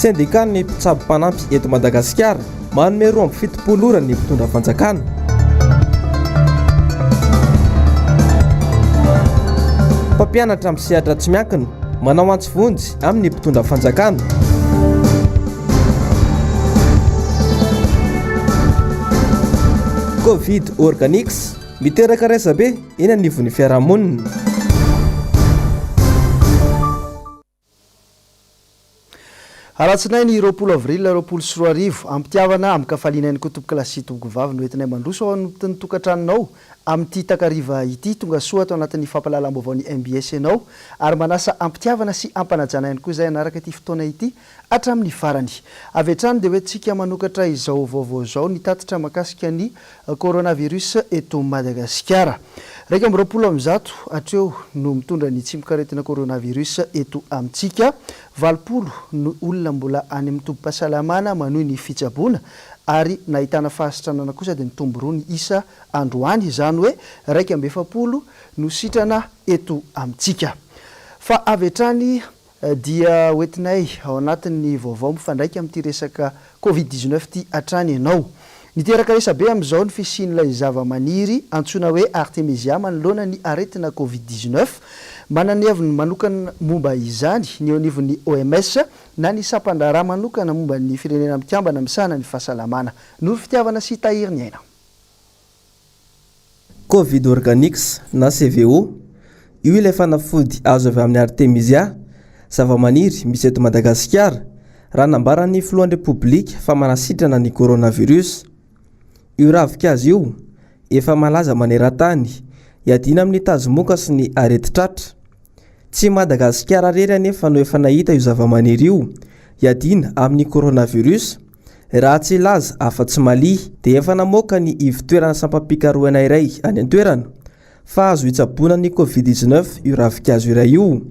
Sendikan'ny mpitsabo mpanampy eto Madagasikara, manome 72 ora ny mpitondra fanjakana. Mpampianatra amin'ny sehatra tsy miankina, manao antso vonjy amin'ny mpitondra fanjakana. Covid Organics, miteraka resa-be eny anivon'ny fiarahamonina. Alatsinainy 20 avril 2020, Am-pitiavana, amin-kafaliana ihany koa tompokolahy sy tompokovavy no entinay mandroso ao anatin'ny tokantranonao amin'ity takariva ity. Tonga soa ato anatin'ny fampahalalam-baovaon'ny mbs ianao ary manasa am-pitiavana sy am-panajana ihany koa izahay hanaraka ity fotoana ity hatramin'ny farany. Avy hatrany dia hoentintsika manokatra izao vaovao izao ny tatitra mahakasika ny Coronavirus eto Madagasikara. 121 hatreo no mitondra ny tsimokaretina coronavirus eto amintsika. 80 no olona mbola any amin'ny tobim-pahasalamana manohy ny fitsaboana ary nahitana fahasitranana kosa dia nitombo roa ny isa androany, izany hoe 41 no sitrana eto amintsika. Fa avy hatrany Dia hoentinay ao anatin'ny vaovao mifandraika amin'ity resaka Covid 19 ity hatrany ianao. Niteraka resabe amin'izao ny fisian'ilay zavamaniry antsoina hoe Artemisia manoloana ny aretina Covid 19. Manana ny heviny manokana momba izany ny eo anivon'ny OMS na ny sampan-draharaha manokana momba ny Firenena Mikambana misahana ny fahasalamana. Noro Fitiavana sy Tahiry ny Aina. Covid Organics na CVO, io ilay fanafody azo avy amin'ny Artemisia, zavamaniry misy eto Madagasikara, raha nambaran'ny filohan'ny Repoblika fa manasitrana ny coronavirus. Io ravinkazo io, efa malaza maneran-tany, iadiana amin'ny tazomoka sy ny aretin-tratra. Tsy i Madagasikara irery anefa no efa nahita io zavamaniry io hiadiana amin'ny coronavirus, raha tsy hilaza afa-tsy Mali dia efa namoaka ny ivon-toerana sampam-pikarohana iray any an-toerana fa azo hitsaboana ny Covid 19 io ravinkazo iray io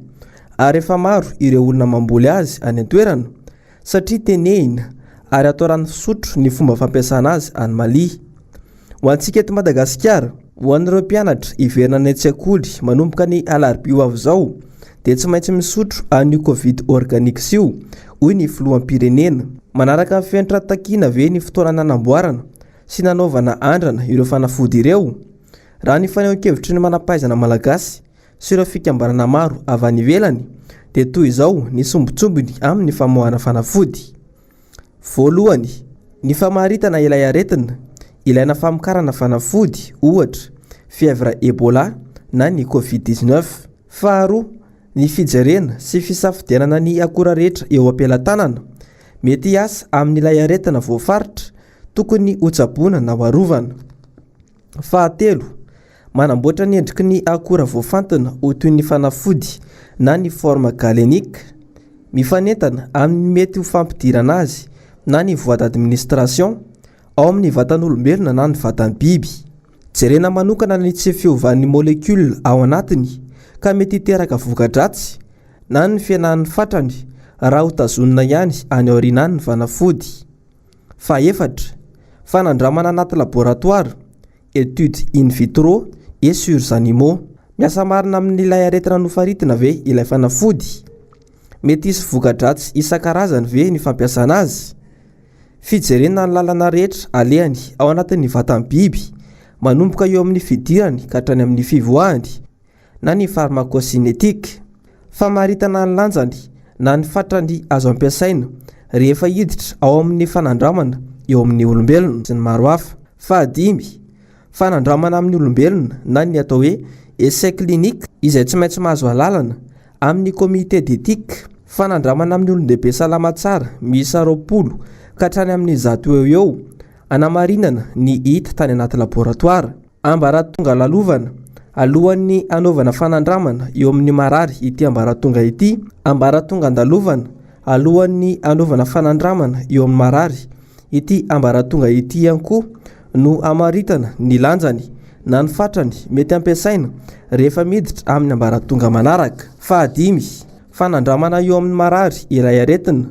ary efa maro ireo olona mamboly azy any an-toerana satria tenehina ary atao rano fisotro ny fomba fampiasana azy any Mali. Ho antsika eto Madagasikara, ho an'ireo mpianatra hiverina any an-tsekoly manomboka ny alarobia ho avy izao dia tsy maintsy misotro an'io Covid Organics io, hoy ny filoham-pirenena. Manaraka ny fenitra takiana ve ny fotoana nanamboarana sy nanaovana andrana ireo fanafody ireo? Raha ny fanehoan-kevitry ny manam-pahaizana malagasy sy ireo fikambanana maro avy any ivelany dia toy izao ny sombintsombiny amin'ny famoahana fanafody. Voalohany, ny famaritana ilay aretina, ilaina famokarana fanafody, ohatra, fièvre Ebola na ny Covid 19. Faharoa, ny fijerena sy fisafidianana ny akora rehetra eo am-pelatanana, mety hiasa amin'ilay aretina voafaritra, tokony hotsaboina na ho arovana. Fahatelo, manamboatra ny endriky ny akora voafantina ho toy ny fanafody na ny forme galénique, mifanentana amin'ny mety ho fampidirana azy na ny voie d'administration ao amin'ny vatan'olombelona na ny vatan'ny biby. Jerena manokana ny tsy fiovan'ny molécule ao anatiny ka mety hiteraka voka-dratsy na ny fihenan'ny fatrany raha hotazonina ihany any aoriana any ny fanafody. Fahefatra, fanandramana anaty laboratoara, études in vitro et sur animaux. Miasa marina amin'ilay aretina nofaritina ve ilay fanafody? Mety hisy voka-dratsy isan-karazany ve ny fampiasana azy? Fijerena ny lalana rehetra alehany ao anatin'ny vatan'ny biby, manomboka eo amin'ny fidirany ka hatrany amin'ny fivoahany, na ny pharmacocinétique. Famaritana ny lanjany na ny fatrany azo ampiasaina rehefa hiditra ao amin'ny fanandramana eo amin'ny olombelona sy ny maro hafa. Fahadimy, fanandramana amin'ny olombelona na ny atao hoe essai clinique izay tsy maintsy mahazo alalana amin'ny comité d'éthique. Fanandramana amin'ny olon-dehibe salama tsara miisa 20 ka hatrany amin'ny 100 eo ho eo hanamarinana ny hita tany anaty laboratoara. Ambaratonga lalovana, alohan'ny hanaovana fanandramana eo amin'ny marary ity ambaratonga ity. Ambaratonga andalovana, alohan'ny hanaovana fanandramana eo amin'ny marary ity ambaratonga ity ihany koa no hamaritana ny lanjany na ny fatrany mety ampiasaina rehefa miditra amin'ny ambaratonga manaraka. Fahadimy, fanandramana eo amin'ny marary iray aretina,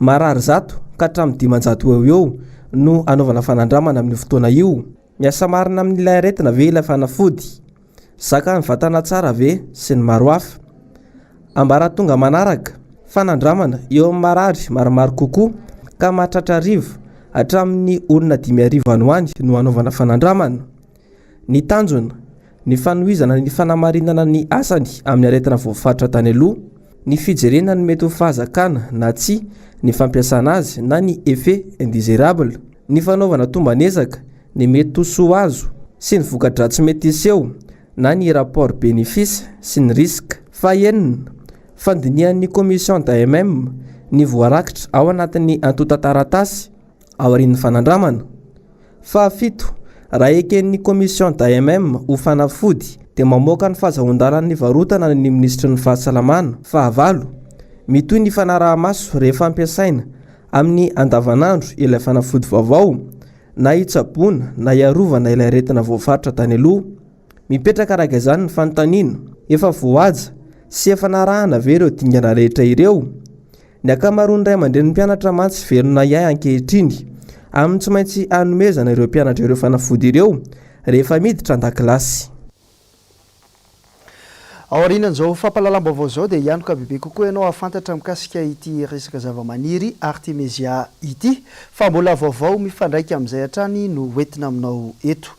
marary 100 ka hatramin'ny 500 eo ho eo no hanaovana fanandramana amin'io fotoana io. Miasa marina amin'ilay aretina ve ilay fanafody? Zakan'ny vatana tsara ve? Sy ny maro hafa. Ambaratonga manaraka. Fanandramana eo amin'ny marary maromaro kokoa ka mahatratra arivo hatramin'ny olona 5000 any ho any no hanaovana fanandramana. Ny tanjona, ny fanohizana ny fanamarinana ny asany amin'ny aretina voafaritra tany aloha, ny fijerena ny mety ho fahazakana na tsia ny fampiasana azy na ny effet indésirable, ny fanaovana tomban'ezaka ny mety ho soa azo sy ny voka-dratsy mety hiseho na ny rapport bénéfice sy ny risque. Fahenina, fandinihan'ny Commission d'AMM ny voarakitra ao anatin'ny antontan-taratasy aorian'ny fanandramana. Fahafito, raha eken'ny Commission d'AMM ho fanafody dia mamoaka ny fahazahoan-dalan'ny varotana ny Minisitry ny Fahasalamana. Fahavalo, mitohy ny fanaraha-maso rehefa ampiasaina amin'ny andavanandro ilay fanafody vaovao, na hitsaboana na hiarovana ilay aretina voafaritra tany aloha. Mipetraka araka izany ny fanontaniana, efa voahaja sy efa narahana ve ireo dingana rehetra ireo? Ny ankamaroan'ny ray aman-drenin'ny mpianatra mantsy velon'ahiahy ankehitriny amin'ny tsy maintsy hanomezana ireo mpianatra ireo fanafody ireo rehefa miditra an-dakilasy. Aorianan'izao fampahalalam-baovao izao dia hianoka bebe kokoa ianao hahafantatra mikasika ity resaka zavamaniry Artemisia ity fa mbola vaovao mifandraika amin'izay hatrany no hoentina aminao eto.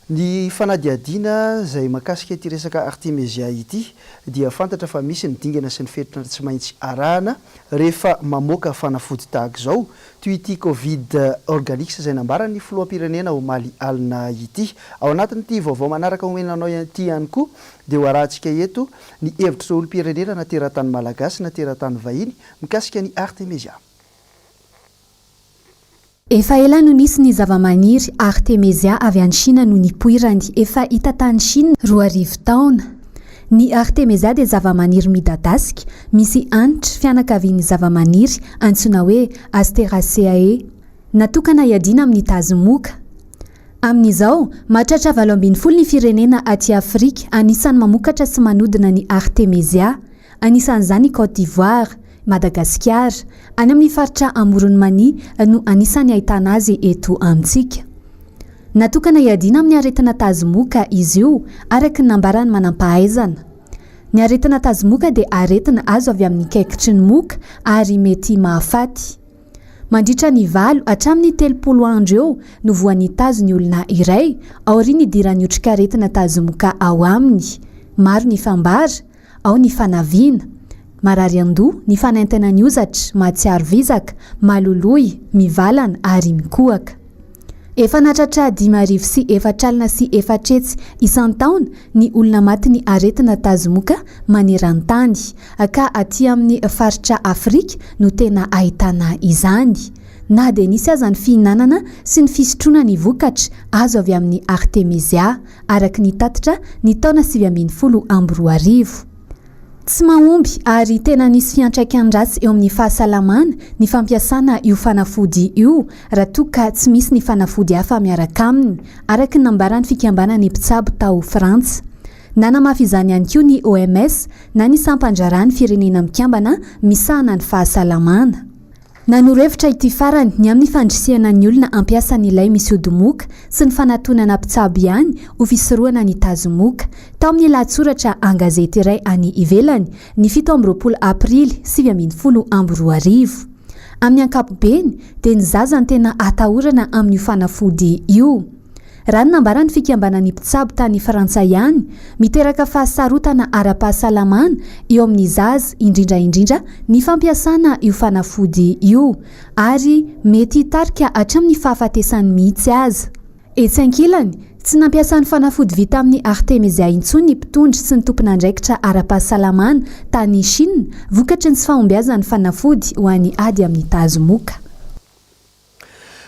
Ny fanadihadiana izay mahakasika ity resaka Artemisia ity dia fantatra fa misy ny dingana sy ny fetra tsy maintsy arahana rehefa mamoaka fanafody tahaka izao, toy ity Covid Organics izay nambaran'ny filoham-pirenena omaly alina ity. Ao anatin'ity vaovao manaraka omena anao ity ihany koa dia ho arahantsika eto ny hevitr'ireo olom-pirenena na teratany malagasy na teratany vahiny mikasika ny Artemisia. Efa ela no nisy ny zavamaniry Artemisia avy any Shina no nipoirany. Efa hita tany Shina 2000 taona. Ny Artemisia dia zavamaniry midadasika, misy hanitra, fianakavian'ny zavamaniry antsoina hoe Asteraceae. Natokana hiadiana amin'ny tazomoka. Amin'izao, mahatratra 18 ny firenena aty Afrika anisan'ny mamokatra sy manodina ny Artemisia. Anisan'izany i Côte d'Ivoire, Madagasikara. Any amin'ny faritra Amoron'i Mania no anisan'ny ahitana azy eto amintsika. Natokana hiadiana amin'ny aretina tazomoka izy io, araka ny nambaran'ny manampahaizana. Ny aretina tazomoka dia aretina azo avy amin'ny kaikitry ny moka ary mety mahafaty. Mandritra ny valo hatramin'ny 30 andro eo no voan'ny tazo ny olona iray, aorian'ny idiran'ny otrikaretina tazomoka ao aminy. Maro ny fambara, Ao ny fanaviana, marary an-doha, ny fanaintaina ny hozatra, mahatsiaro vizaka, maloloy, mivalana ary mikohaka. Efa nahatratra 450 isan-taona ny olona matin'ny aretina tazomoka maneran-tany, ka aty amin'ny faritra Afrika no tena ahitana izany. Na dia nisy aza ny fihinanana sy ny fisotroana ny vokatra azo avy amin'ny Artemisia, araka ny tatitra ny taona 2019. Tsy mahomby ary tena nisy fiantraikany ratsy eo amin'ny fahasalamana ny fampiasana io fanafody io raha toa ka tsy misy ny fanafody hafa miaraka aminy, araka ny nambaran'ny fikambanan'ny mpitsabo tao Frantsa. Nanamafy izany ihany koa ny OMS na ny sampan-draharahan'ny Firenena Mikambana misahana ny fahasalamana. Nanoro hevitra ity farany ny amin'ny fandrisihana ny olona hampiasa ny lay misy odimoka sy ny fanatonana mpitsabo ihany ho fisorohana ny tazomoka, tao amin'ny lahatsoratra an-gazety iray any ivelany, ny 27 aprily 2019. Amin'ny ankapobeny dia ny zaza no tena atahorana amin'io fanafody io. Raha ny nambaran'ny fikambanan'ny mpitsabo tany Frantsa ihany, miteraka fahasarotana ara-pahasalamana eo amin'ny zaza indrindra indrindra ny fampiasana io fanafody io, ary mety hitarika hatramin'ny fahafatesany mihitsy aza. Etsy ankilany, tsy nampiasa ny fanafody vita amin'ny artemisia intsony ny mpitondra sy ny tompon'andraikitra ara-pahasalamana tany Chine vokatry ny tsy fahombiazan'ny fanafody ho an'ny ady amin'ny tazomoka.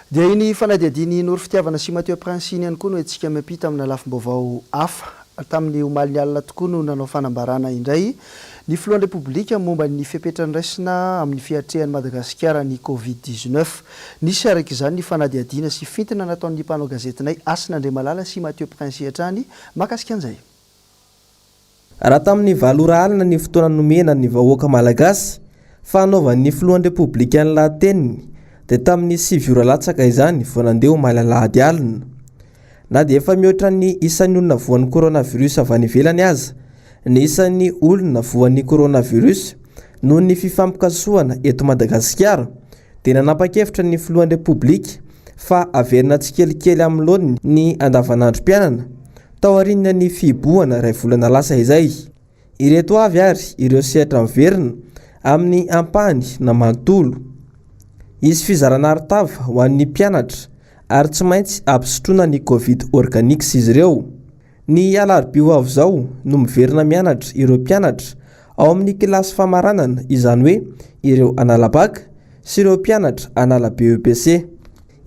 Dia iny fanadihadian'i Noro Fitiavana sy Mathieu Prince iny ihany koa no entintsika miampita amina lafim-baovao hafa. Tamin'ny omalin'ny alina tokoa no nanao fanambarana indray ny filohan'ny Repoblika momba ny fepetra noraisina amin'ny fiatrehan'i Madagasikara ny Covid 19. Nisy araka izany ny fanadihadiana sy fintina nataon'ny mpanao gazetinay Hasina Andriamalala sy Mathieu Prince hatrany mahakasika an'izay. Raha tamin'ny valo ora alina ny fotoana nomena ny vahoaka malagasy fa hanaovan'ny filohan'ny Repoblika ny lahateniny dia tamin'ny sivy ora latsaka izany vao nandeha omaly alahady alina. Na dia efa mihoatra ny isan'ny olona voan'ny coronavirus avy any ivelany aza ny isan'ny olona voan'ny coronavirus Noho ny fifampikasohana eto Madagasikara dia nanapa-kevitra ny filohan'ny Repoblika fa haverina tsikelikely amin'ny laoniny ny andavanandrom-piainana, taorian'ny fihibohana iray volana lasa izay. Ireto avy ary ireo sehatra miverina amin'ny ampahany na manontolo. Hisy fizarana arotava ho an'ny mpianatra ary tsy maintsy ampisotroina ny Covid Organics izy ireo. Ny alarobia ho avy izao no miverina mianatra ireo mpianatra ao amin'ny kilasy famaranana izany hoe ireo hanala bac sy ireo mpianatra hanala BEPC.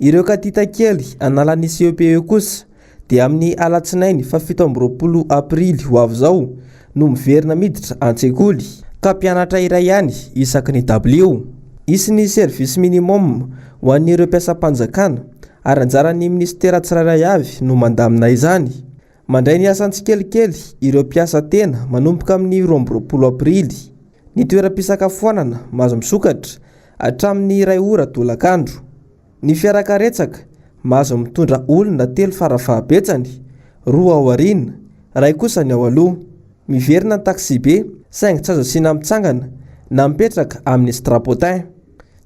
Ireo katita kely hanala ny CEPE kosa dia amin'ny alatsinainy faha 27 aprily ho avy izao no miverina miditra an-tsekoly ka mpianatra iray ihany isaky ny dabilio. Hisy ny service minimum ho an'ireo mpiasam-panjakana ary anjaran'ny minisitera tsirairay avy no mandamina izany. Mandray ny asany tsikelikely ireo mpiasa tena manomboka amin'ny 22 aprily. Ny toeram-pisakafoanana mahazo misokatra hatramin'ny iray ora tolakandro. Ny fiarakaretsaka mahazo mitondra olona telo farafahabetsany, roa ao aoriana, iray kosa ny ao aloha. Miverina ny taksibe saingy tsy azo asiana mitsangana na mipetraka amin'ny strapotin.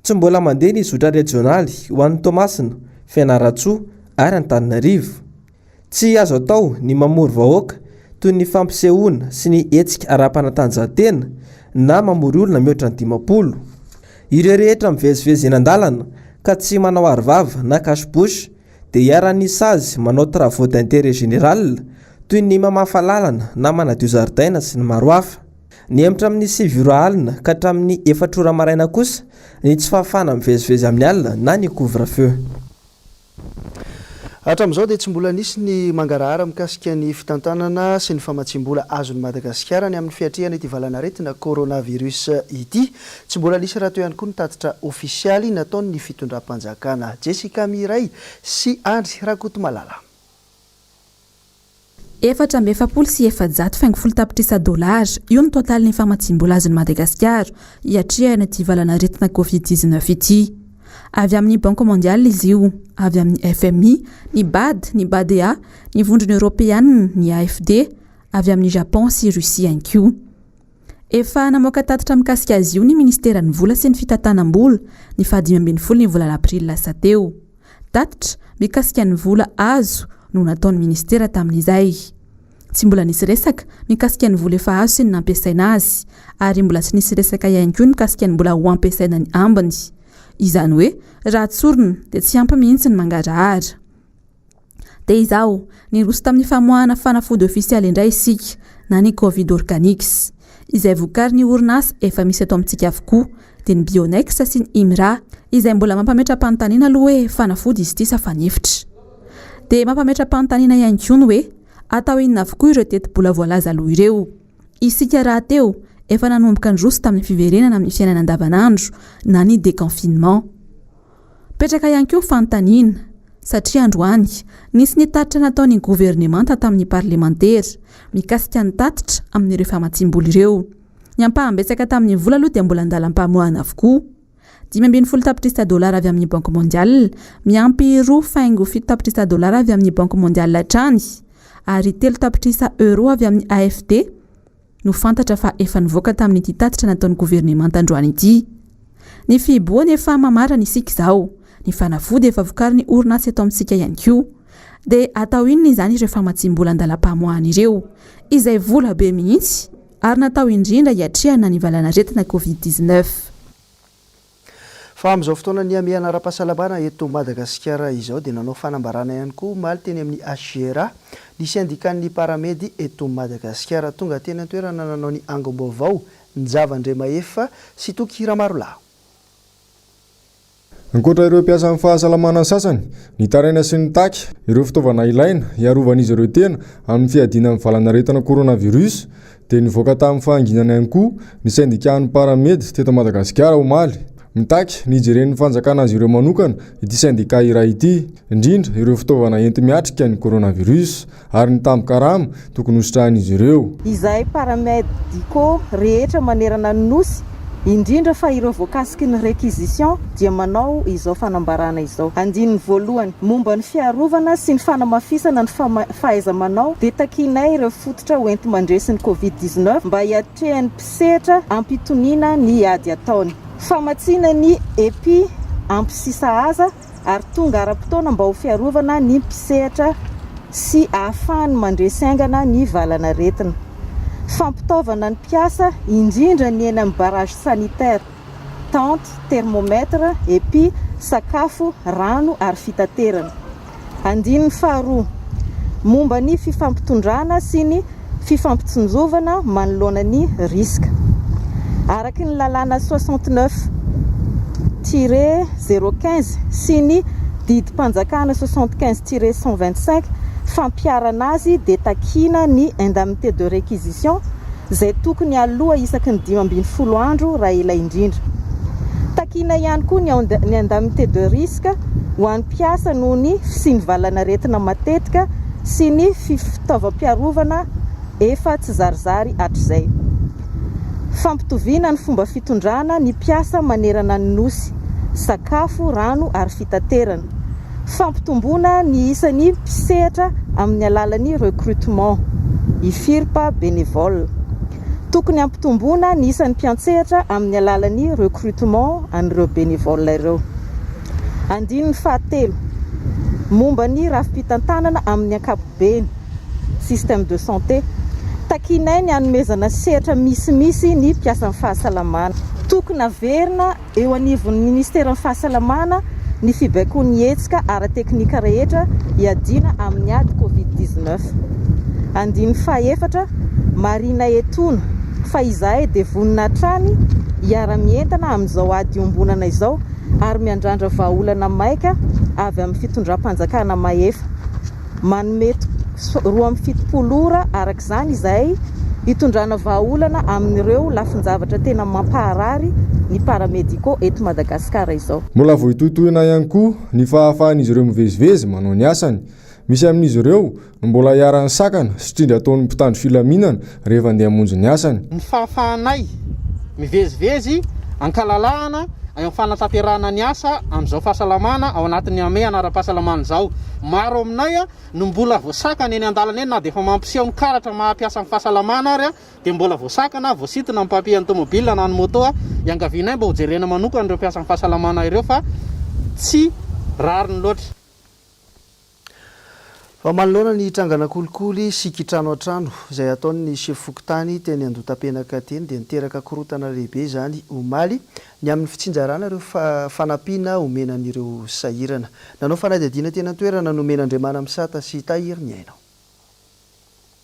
Tsy mbola mandeha ny zotra rejionaly ho an'i Toamasina, Fianarantsoa ary Antananarivo. Tsy azo atao ny mamory vahoaka toy ny fampisehoana sy ny hetsika ara-panatanjahantena na mamory olona mihoatra ny 50. Ireo rehetra mivezivezy eny an-dalana ka tsy manao arovava na cache-bouche dia iharan'ny sazy manao travaux d'intérêt général toy ny mamafa lalana na manadio zaridaina sy ny maro hafa. Nihemotra amin'ny 9 ora alina ka hatramin'ny 4 ora maraina kosa ny tsy fahafahana mivezivezy amin'ny alina na ny couvre-feu. Hatramin'izao dia tsy mbola nisy ny mangarahara mikasika ny fitantanana sy ny famatsiam-bola azon'i Madagasikara ny amin'ny fiatrehana ity valanaretina coronavirus ity. Tsy mbola nisy rahateo ihany koa ny tatitra ofisialy nataon'ny fitondram-panjakana. Jessica Miray sy Andry Rakotomalala. 444 faingo folo tapitrisa dolara, io no totalin'ny famatsiam-bola azon'i Madagasikara hiatrehana ity valanaretina Covid 19 ity. Avy amin'ny Banque Mondiale izy io, avy amin'ny FMI, ny bad, ny BADEA, ny Vondrona Eoropeanina, ny AFD, avy amin'i Japon sy Russie ihany koa. Efa namoaka tatitra mikasika azy io ny Ministeran'ny Vola sy ny Fitantanam-bola ny faha 15 ny volana aprily lasa teo. Tatitra mikasika ny vola azo no nataon'ny ministera tamin'izay. Tsy mbola nisy resaka mikasika ny vola efa azo sy ny nampiasaina azy, ary mbola tsy nisy resaka ihany koa ny mikasika ny mbola ho ampiasaina ny ambiny. Izany hoe raha tsorina dia tsy ampy mihitsy ny mangarahara. Dia izao, niroso tamin'ny famoahana fanafody ofisialy indray isika, na ny Covid Organics, izay vokarin'ny orinasa efa misy eto amintsika avokoa, dia ny Bionex sy ny Imra, izay mbola mampametra-panontaniana aloha hoe fanafody izy ity sa fanefitra. Dia mampametra-panontaniana ihany koa ny hoe atao inona avokoa ireo tetibola voalaza aloha ireo. Isika rahateo efa nanomboka niroso tamin'ny fiverenana amin'ny fiainana andavanandro na ny déconfinement. Mipetraka ihany koa ny fanontaniana, satria androany, nisy ny tatitra nataon'ny governemanta tamin'ny parlemantera, mikasika ny tatitra amin'ireo famatsiam-bola ireo. Ny ampaham-betsaka tamin'ny vola aloha dia mbola an-dalam-pamoahana avokoa. 15 tapitrisa dolara avy amin'ny Banque Mondiale, miampy roa faingo fito tapitrisa dolara avy amin'ny Banque Mondiale hatrany, ary 3 tapitrisa euro avy amin'ny AFD, no fantatra fa efa nivoaka tamin'ity tatitra nataon'ny governemanta androany ity. Ny fihibohana efa mamarana isika izao, ny fanafody efa vokarin'ny orinasa eto amintsika ihany koa. Dia atao inona izany ireo famatsiam-bola an-dalam-pamoahana ireo, izay vola be mihitsy ary natao indrindra hiatrehana ny valanaretina Covid 19. Fa amin'izao fotoanan'ny hamehana ara-pahasalamana eto Madagasikara izao dia nanao fanambarana ihany koa omaly teny amin'ny HGRA ny sendikan'ny Paramedy eto Madagasikara. Tonga teny an-toerana nanao ny angom-baovao Njava Andriamahefa sy Toky Ramarolahy. Ankoatra ireo mpiasan'ny fahasalamana sasany, nitaraina sy nitaky ireo fitaovana ilaina hiarovan'izy ireo tena amin'ny fiadiana amin'ny valanaretina coronavirus dia nivoaka tamin'ny fahanginana ihany koa ny sendikan'ny Paramed teto Madagasikara omaly. Mitaky ny hijeren'ny fanjakana azy ireo manokana ity sendika iray ity, indrindra ireo fitaovana enti-miatrika ny coronavirus ary ny tambin-karama tokony hositrahan'izy ireo. Izahay Paramedicaux rehetra manerana ny Nosy Indrindra fa ireo voakasiky ny réquisition dia manao izao fanambarana izao. Andininy voalohany, Momba ny fiarovana sy ny fanamafisana ny fahaiza-manao dia takianay ireo fototra hoenti-mandresy ny Covid 19 mba hiatrehan'ny mpisehatra am-pitoniana ny ady ataony. Famatsiana ny EPI ampy sy sahaza ary tonga ara-potoana mba ho fiarovana ny mpisehatra sy ahafahany mandresy haingana ny valanaretina. Fampitaovana ny mpiasa, indrindra ny eny amin'ny barrage sanitaire, tente, thermomètre, EPI, sakafo, rano ary fitaterana. Andininy faharoa, momba ny fifampitondrana sy ny fifampitsinjovana manoloana ny risque. Araka ny lalàna 69 tiret 015 sy ny didim-panjakana 75 tiret 125 fampiharana azy dia takiana ny indemnité de réquisition izay tokony haloa isaky ny 15 andro raha ela indrindra. Takiana ihany koa ny indemnité de risque ho an'ny mpiasa noho ny fisian'ny valanaretina matetika sy ny fitaovam-piarovana efa tsizarizary hatrizay. Fampitoviana ny fomba fitondrana ny mpiasa manerana ny Nosy, sakafo, rano ary fitaterana. Fampitomboana ny isan'ny mpisehatra amin'ny alalan'ny recrutement, IFIRPA bénévole. Tokony hampitomboana ny isan'ny mpiantsehatra amin'ny alalan'ny recrutement an'ireo bénévole ireo. Andininy fahatelo, momba ny rafi-pitantanana amin'ny ankapobeny, système de santé. Takianay ny hanomezana sehatra misimisy ny mpiasan'ny fahasalamana. Tokony haverina eo anivon'ny Ministeran'ny Fahasalamana ny fibaikoan'ny hetsika ara-teknika rehetra hiadiana amin'ny ady Covid 19. Andininy fahaefatra, Marihina etoana fa izahay dia vonona hatrany hiara-mientana amin'izao ady iombonana izao ary miandrandra vahaolana maika avy amin'ny fitondram-panjakana mahefa. Manome 72 ora araka izany izahay hitondrana vahaolana amin'ireo lafin-javatra tena mampaharary ny paramédicaux eto Madagasikara izao. Mbola vohitohitohina ihany koa ny fahafahan'izy ireo mivezivezy manao ny asany. Misy amin'izy ireo no mbola iharan'ny sakana sy tsindry ataon'ny mpitandro filaminana rehefa andeha hamonjy ny asany. Ny fahafahanay mivezivezy ankalalahana eo amin'ny fanatanterahana ny asa amin'izao fahasalamana ao anatin'ny hamehana ara-pahasalamana izao. Maro aminay no mbola voasakana eny an-dalana eny na dia efa mampiseho ny karatra maha mpiasan'ny fahasalamana ary dia mbola voasakana, voasintona ny papier ny tomobile na ny moto. Iangavianay mba hojerena manokana ireo mpiasan'ny fahasalamana ireo fa tsy rariny loatra. Fa manoloana ny trangana kolikoly sy kitrano an-trano izay ataon'ny sefo fokontany teny Andohatapenaka teny dia niteraka korontana lehibe izany omaly ny amin'ny fitsinjarana ireo fanampiana omena an'ireo sahirana. Nanao fanadihadiana teny an-toerana nomen'Andriamanamisata sy Tahiry ny Aina.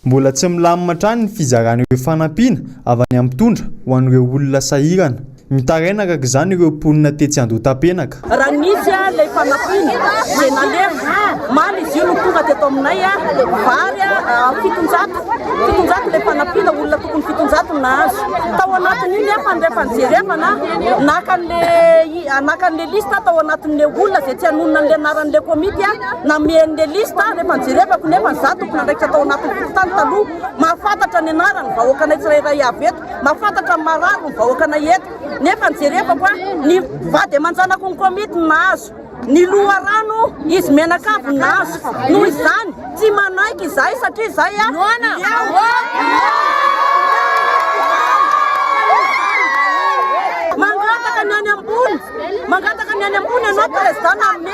Mbola tsy milamina hatrany ny fizarana ireo fanampiana avy any amin'ny mpitondra ho an'ireo olona sahirana. Mitaraina araka izany ireo mponina tetsy Andohatapenaka. Raha nisy ilay fanampiana izay nalefa, omaly izy io no tonga teto aminay, vary 700, 700 ilay fanampiana, olona tokony 700 no nahazo. Tao anatin'io nefa rehefa nijerevana, naka an'ilay naka an'ilay liste tao anatin'ilay olona izay tsy hanonona an'ilay anaran'ilay komity Namehy an'ilay liste rehefa nijerevako nefa za tompon'andraikitra tao anatin'ny fokontany taloha mahafantatra ny anaran'ny vahoakanay tsirairay avy eto, mahafantatra ny marary ny vahoakanay eto nefa nijerevako ny vady aman-janako ny komity no nahazo, ny loharano izy mianakavy no nahazo, noho izany tsy manaiky izahay satria izahay Mangataka ny any ambony. Mangataka ny any ambony ianao président nanome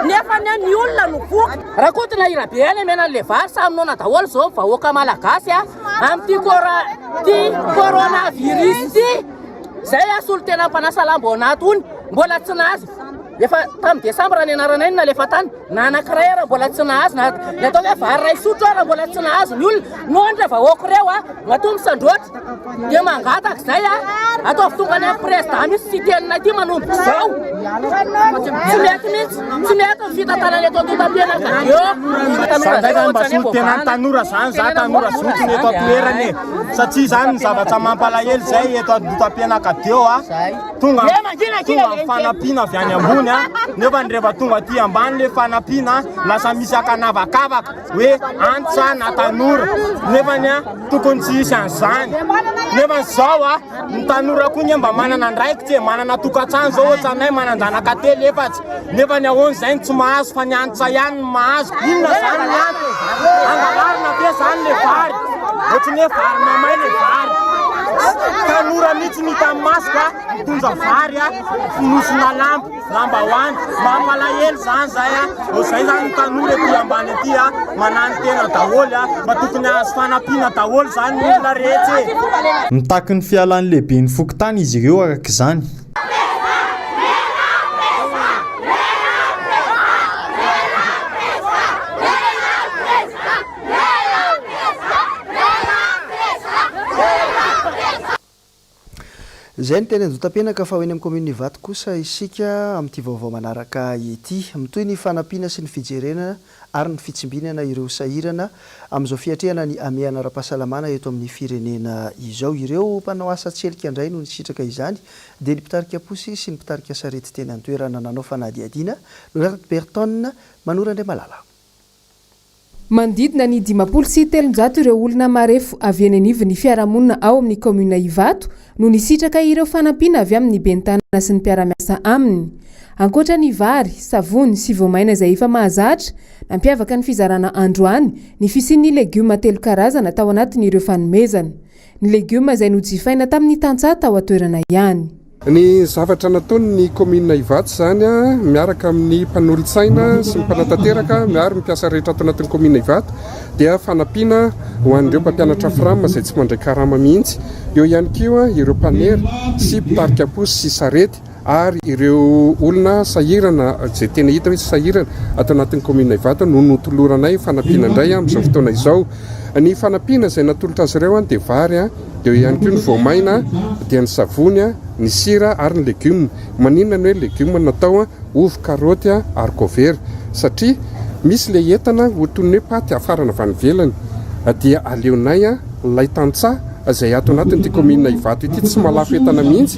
nefa anie ny olona no voky. Rakoto na i Rabe ihany amena an'le vary samy noana daholo zao ny vahoaka malagasy a amin'ity cora ty coronavirus ty zay a solontena mpanasa lamba ao anaty ony mbola tsy nahazo efa tamin'ny décembre ny anaranay no nalefa tany Na anankiray ara mbola tsy nahazo na ny atao hoe vary iray sotro ara mbola tsy nahazo ny olona. Noho ireo vahoaka ireo a, matoa misandroatra dia mangataka izay a, ataovy tonga any amin'ny président mihitsy ity teninay ity manomboka izao. Tsy mety mihitsy, tsy mety ny fitantanana eto Andohatapenaka eo. Za ndray zany mba solontenan'ny tanora zany, za tanora zokiny eto an-toerana e. Satria izany ny zavatra mampalahelo izay eto Andotapenakadeo a, tonga tonga ny fanampiana avy any ambony a, nefa ny rehefa tonga aty ambany le fanampiana lasa misy ankanavakavaka hoe antitra na tanora, nefany a tokony tsy hisy an'izany, nefa izao a Ny tanora koa anie mba manana andraikitra e, manana tokantrano zao ohatra anay manan-janaka telo efatsy, nefa ny ahoana izay no tsy mahazo fa ny antitra ihany no mahazo, inona zany ny antony? Angalarina ve zany le vary? Ohatry ny hoe vary mamay le vary. Tanora mihitsy no hitan'ny masoko a, mitondra vary a, fonosina lamba. Lambahoany, mampalahelo zany zay a, zay zany ny tanora ety ambany aty a, manano tena daholo a, mba tokony hahazo fanampiana daholo zany ny olona rehetra e. Mitaky ny fialan'ny lehiben'ny fokontany izy ireo araka izany. Izay no teny Andotapenaka fa ho eny amin'ny kaominina Ivato kosa isika amin'ity vaovao manaraka ity. Mitohy ny fanampiana sy ny fijerena ary ny fitsimbinana ireo sahirana amin'izao fiatrehana ny hamehana ara-pahasalamana eto amin'ny firenena izao. Ireo mpanao asa tselika indray no nisitraka izany dia ny mpitarika posy sy ny mpitarika sarety teny an-toerana nanao fanadihadiana, Lorette Berton, Manoro Andriamalala. Manodidina ny 350 ireo olona marefo avy eny anivon'ny fiarahamonina ao amin'ny kaominina Ivato no nisitraka ireo fanampiana avy amin'ny ben'ny tanàna sy ny mpiara-miasa aminy. Ankoatra ny vary, savony sy voamaina izay efa mahazatra, nampiavaka ny fizarana androany ny fisian'ny legioma telo karazana tao anatin'ireo fanomezana. Ny legioma izay nojifaina tamin'ny tantsaha tao an-toerana ihany. Ny zavatra nataon'ny kaominina Ivato izany miaraka amin'ny mpanolotsaina sy ny mpanatanteraka ary ny mpiasa rehetra ato anatin'ny kaominina Ivato dia fanampiana ho an'ireo mpampianatra fram izay tsy mandray karama mihitsy. Eo ihany koa ireo mpanera sy mpitarika posy sy sarety ary ireo olona sahirana izay tena hita hoe sahirana ato anatin'ny kaominina Ivato no notoloranay fanampiana indray amin'izao fotoana izao. Ny fanampiana izay natolotra azy ireo dia vary, dia eo ihany koa ny voamaina, dia ny savony, ny sira ary ny legioma. Maninona ny hoe legioma no natao? Ovy, karaoty, haricots verts. Satria misy ilay entana ho toy ny hoe paty hafarana avy any ivelany dia aleonay ilay tantsaha izay ato anatin'ity kaominina Ivato ity tsy mahalafo entana mihitsy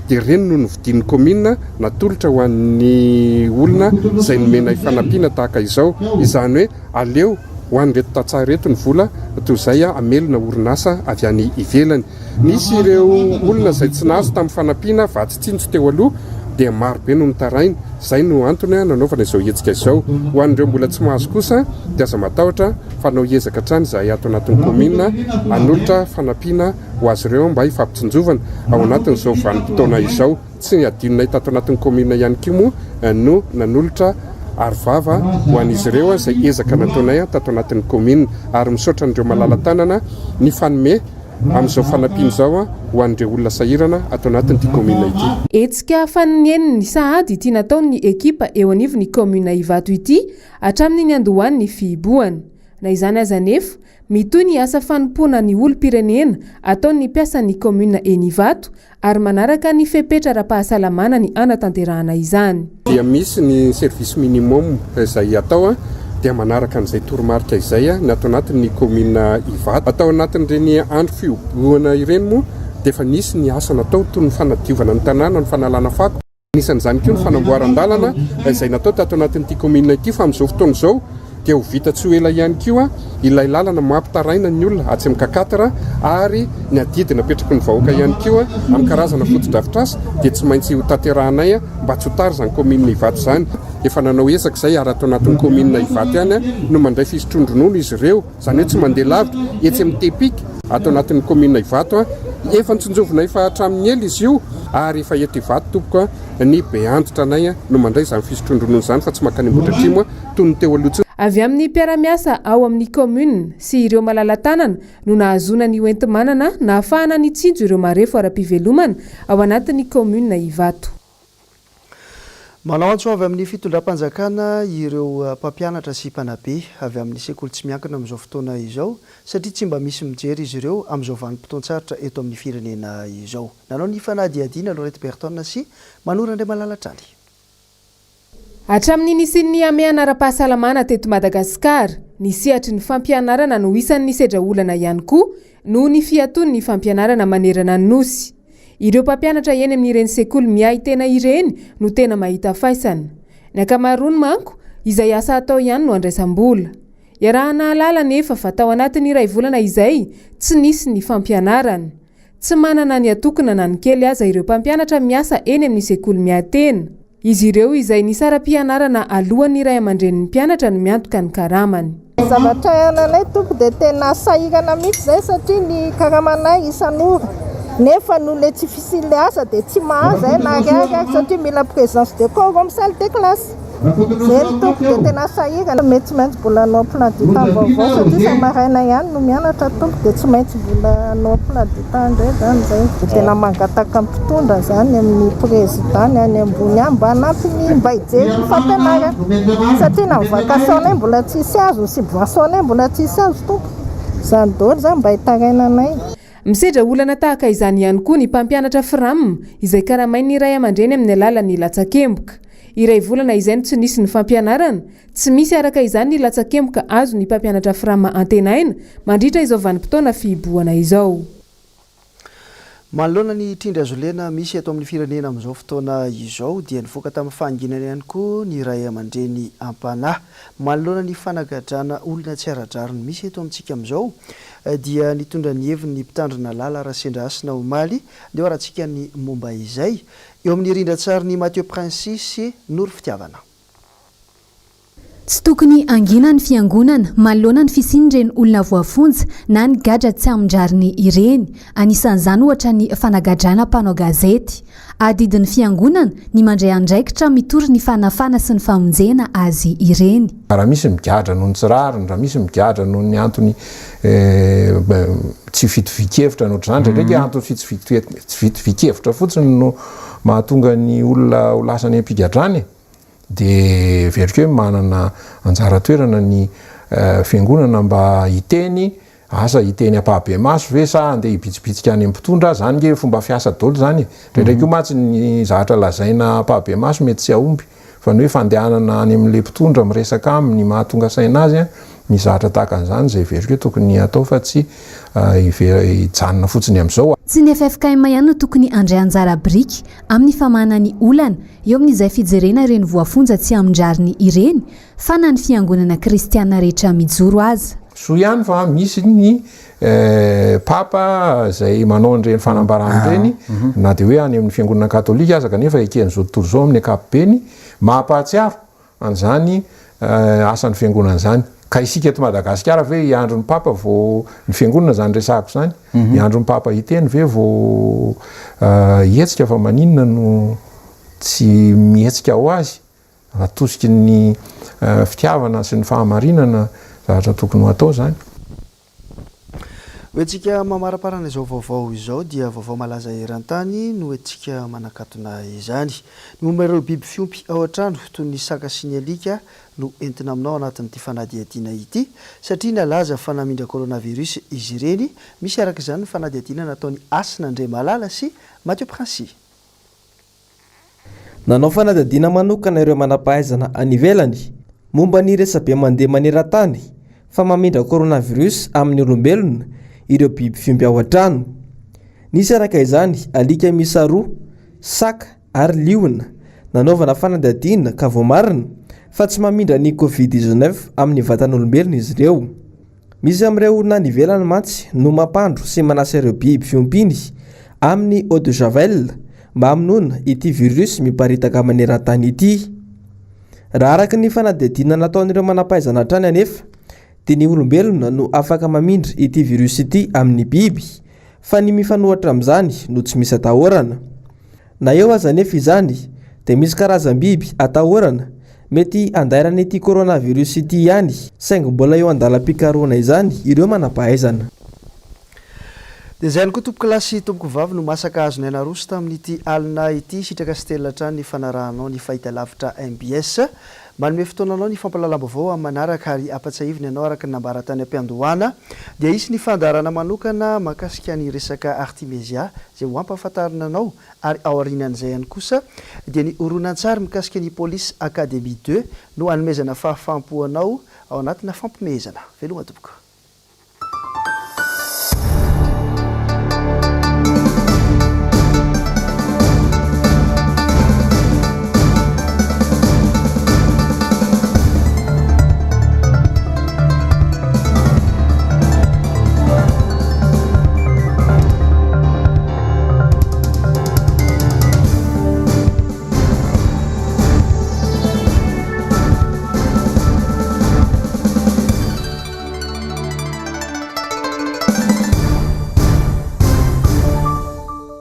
dia ireny no novidian'ny kaominina natolotra ho an'ny olona izay nomenay fanampiana tahaka izao. Izany hoe aleo ho an'ireto tantsaha ireto ny vola toy izay hamelona orinasa avy any ivelany. Nisy ireo olona izay tsy nahazo tamin'ny fanampiana vatsy tsinjo teo aloha dia maro be no nitaraina. Izay no antony nanaovana izao hetsika izao. Ho an'ireo mbola tsy mahazo kosa dia aza matahotra fa hanao ezaka hatrany izahay ato anatin'ny kaominina hanolotra fanampiana ho azy ireo mba hifampitsinjovana ao anatin'izao vanim-potoana izao. Tsy adinonay tato anatin'ny kaominina ihany koa moa no nanolotra arovava ho an'izy ireo izay ezaka nataonay tato anatin'ny kaominina ary misaotra an'ireo malala-tanana nifanome amin'izao fanampiana izao ho an'ireo olona sahirana ato anatin'ity kaominina ity. Hetsika fanineniny sahady ity nataon'ny ekipa eo anivon'ny kaominina Ivato ity hatramin'ny niandohan'ny fihibohana. Na izany aza anefa, mitohy ny asa fanompoana ny olom-pirenena ataon'ny mpiasan'ny kaominina eny Ivato ary manaraka ny fepetra ara-pahasalamana ny hanatanterahana izany. Dia misy ny service minimum izay atao dia manaraka an'izay toromarika izay ny ato anatin'ny kaominina Ivato. Tao anatin'ireny andro fihobohana ireny moa dia efa nisy ny asa natao toy ny fanadiovana ny tanàna, ny fanalana fako. Anisan'izany koa ny fanamboaran-dalana izay natao tato anatin'ity kaominina ity fa amin'izao fotoana izao dia ho vita tsy ho ela ihany koa ilay lalana mampitaraina ny olona atsy amin'ny K-quatre ary ny adidy napetraky ny vahoaka ihany koa amin'ny karazana fotodrafitrasa dia tsy maintsy ho tanterahanay mba tsy ho tara izany kaominina Ivato izany. Efa nanao ezaka izay ary ato anatin'ny kaominina Ivato ihany no mandray fisotroan-dronono izy ireo. Izany hoe tsy mandeha lavitra, etsy amin'ny Tepic, ato anatin'ny kaominina Ivato. Efa notsinjovina efa hatramin'ny ela izy io ary efa eto Ivato tompoko ny be antitra anay no mandray izany fisotroan-dronono izany fa tsy mankany Ambohidratrimo toy ny teo aloha intsony. Avy amin'ny mpiara-miasa ao amin'ny kaominina sy ireo malala-tanana no nahazoana ny hoenti-manana nahafahana nitsinjo ireo marefo ara-pivelomana ao anatin'ny kaominina Ivato. Manao antso avy amin'ny fitondram-panjakana ireo mpampianatra sy mpanabe avy amin'ny sekoly tsy miankina amin'izao fotoana izao satria tsy mba misy mijery izy ireo amin'izao vanim-potoan-tsarotra eto amin'ny firenena izao. Nanao ny fanadihadiana Laurette Berton sy Manoro Andriamalala hatrany. Hatramin'ny nisian'ny hamehana ara-pahasalamana teto Madagasikara, ny sehatry ny fampianarana no isan'ny nisedra olana ihany koa. noho ny fiatoan'ny fampianarana manerana ny Nosy. Ireo mpampianatra eny amin'ireny sekoly miahy tena ireny no tena mahita faisana. Ny ankamaroany manko, izay asa atao ihany no andraisam-bola. Iaraha-nahalala anefa fa tao anatin'ny iray volana izay, tsy nisy ny fampianarana. Tsy manana ny atokona na ny kely aza ireo mpampianatra miasa eny amin'ny sekoly miahy tena. Izy ireo izay nisara-pianarana alohan'ny ray aman-drenin'ny mpianatra no miantoka ny karamany. Ny zavatra iainanay tompoko dia tena sahirana mihitsy izay satria ny karamanay isan'ora nefa noho ilay tsy fisian'ilay asa dia tsy mahazo izay na ariary ary satria mila présence de corps ao amin'ny salle de classe. Izay ny tompoko dia tena sahirana. Mety tsy maintsy mbola hanao emploi du temps vaovao satria isa-maraina ihany no mianatra tompoko dia tsy maintsy mbola hanao emploi du temps indray izany izay. Dia tena mangataka ny mpitondra izany amin'ny président ny any ambony any mba hanampy ny mba hijery ny fampianarana satria na ny vacation-nay mbola tsisy azo, ny subvention-nay mbola tsisy azo tompoko. Izany daholo izany mba hitarainanay. Misedra olana tahaka izany ihany koa ny mpampianatra Fram izay karamain'ny ray aman-dreny amin'ny alalan'ny latsakemboka. Iray volana izay no tsy nisy ny fampianarana, tsy misy araka izany ny latsakemboka azon'ny mpampianatra Fram antenaina mandritra izao vanim-potoana fihibohana izao. Manoloana ny trindry hazolena misy eto amin'ny firenena amin'izao fotoana izao dia nivoaka tamin'ny fahanginana ihany koa ny ray aman-dreny am-panahy. Manoloana ny fanagadrana olona tsy ara-drariny misy eto amintsika amin'izao dia nitondra ny heviny ny mpitandrina Lala Rasendrahasina omaly. Ndeha ho arahantsika ny momba izay eo amin'ny rindran-tsarin'i Mathieu Princy sy Noro Fitiavana. Tsy tokony hangina ny fiangonana manoloana ny fisian'ireny olona voafonja na ny gadra tsy amin-drariny ireny. Anisan'izany ohatra ny fanagadrana mpanao gazety. Adidin'ny fiangonana ny mandray andraikitra mitory ny fanafana sy ny famonjena azy ireny. Raha misy migadra noho ny tsy rariny, raha misy migadra noho ny antony tsy fitovian-kevitra na ohatr'izany, indraindraiky antony tsy fitovian-kevitra fotsiny no mahatonga ny olona ho lasa any am-pigadrana e. Dia heveriko hoe manana anjara toerana ny fiangonana mba hiteny, asa hiteny ampahabemaso ve sa andeha hibitsibitsika any amin'ny mpitondra, zany nge fomba fiasa daholo zany e. Indraindray koa mantsy ny zavatra lazaina ampahabemaso mety tsy hahomby fa ny hoe fandehanana any amin'ilay mpitondra miresaka aminy mahatonga saina azy an, ny zavatra tahaka an'izany izay heveriko hoe tokony hatao fa tsy hijanona fotsiny amin'izao. Tsy ny ffkm ihany no tokony handray anjara biriky amin'ny famahana ny olana eo amin'izay fijerena ireny voafonja tsy amin-drariny ireny fa na ny fiangonana kristiana rehetra mijoro aza. Soa ihany fa misy ny Papa izay manao an'ireny fanambarana ireny na dia hoe any amin'ny fiangonana katolika aza kanefa eken'izao tontolo izao amin'ny ankapobeny mampahatsiaro an'izany asan'ny fiangonana izany. Ka isika eto Madagasikara ve hiandry ny Papa vao, ny fiangonana izany resahako izany, hiandry ny Papa hiteny ve vao hihetsika fa maninona no tsy mihetsika ho azy atosiky ny fitiavana sy ny fahamarinana zavatra tokony ho atao izany. Ho entintsika mamaraparana izao vaovao izao dia vaovao malaza eran-tany no entintsika manakatona izany. Ny momba ireo biby fiompy ao an-trano toy ny saka sy ny alika no entina aminao anatin'ity fanadihadiana ity satria nalaza fa namindra coronavirus izy ireny. Misy araka izany ny fanadihadiana nataon'i Hasina Andriamalala sy Mathieu Princy. Nanao fanadihadiana manokana ireo manam-pahaizana any ivelany momba ny resabe mandeha maneran-tany fa mamindra coronavirus amin'ny olombelona ireo biby fiompy ao an-trano. Nisy araka izany alika miisa roa, saka ary liona nanaovana fanadihadiana ka voamarina fa tsy mamindra ny Covid 19 amin'ny vatan'olombelona izy ireo. Misy amin'ireo olona any ivelany mantsy no mampandro sy manasa ireo biby fiompiany amin'ny eau de javel mba hamonoana ity virus miparitaka maneran-tany ity. Raha araka ny fanadihadiana nataon'ireo manam-pahaizana hatrany anefa dia ny olombelona no afaka mamindra ity virus ity amin'ny biby fa ny mifanohatra amin'izany no tsy misy atahorana. Na eo aza anefa izany dia misy karazam-biby atahorana mety handairan'ity coronavirus ity ihany saingy mbola eo an-dalam-pikarohana izany ireo manam-pahaizana. Dia izay ihany koa tompokolahy sy tompokovavy no masaka azonay naroso tamin'ity alina ity. Sitraka sy telina hatrany ny fanarahanao ny fahitalavitra mbs. Manome fotoana anao ny fampahalalam-baovao amin'ny manaraka ary ampatsiahivina ianao araka ny nambara tany am-piandohana dia hisy ny fandaharana manokana mahakasika ny resaka Artimesia izay ho ampahafantarina anao ary aorianan'izay ihany kosa dia ny horonantsary mikasika ny Police Academy deux no hanomezana fahafaham-po anao ao anatina fampimehezana. Veloma tompoko.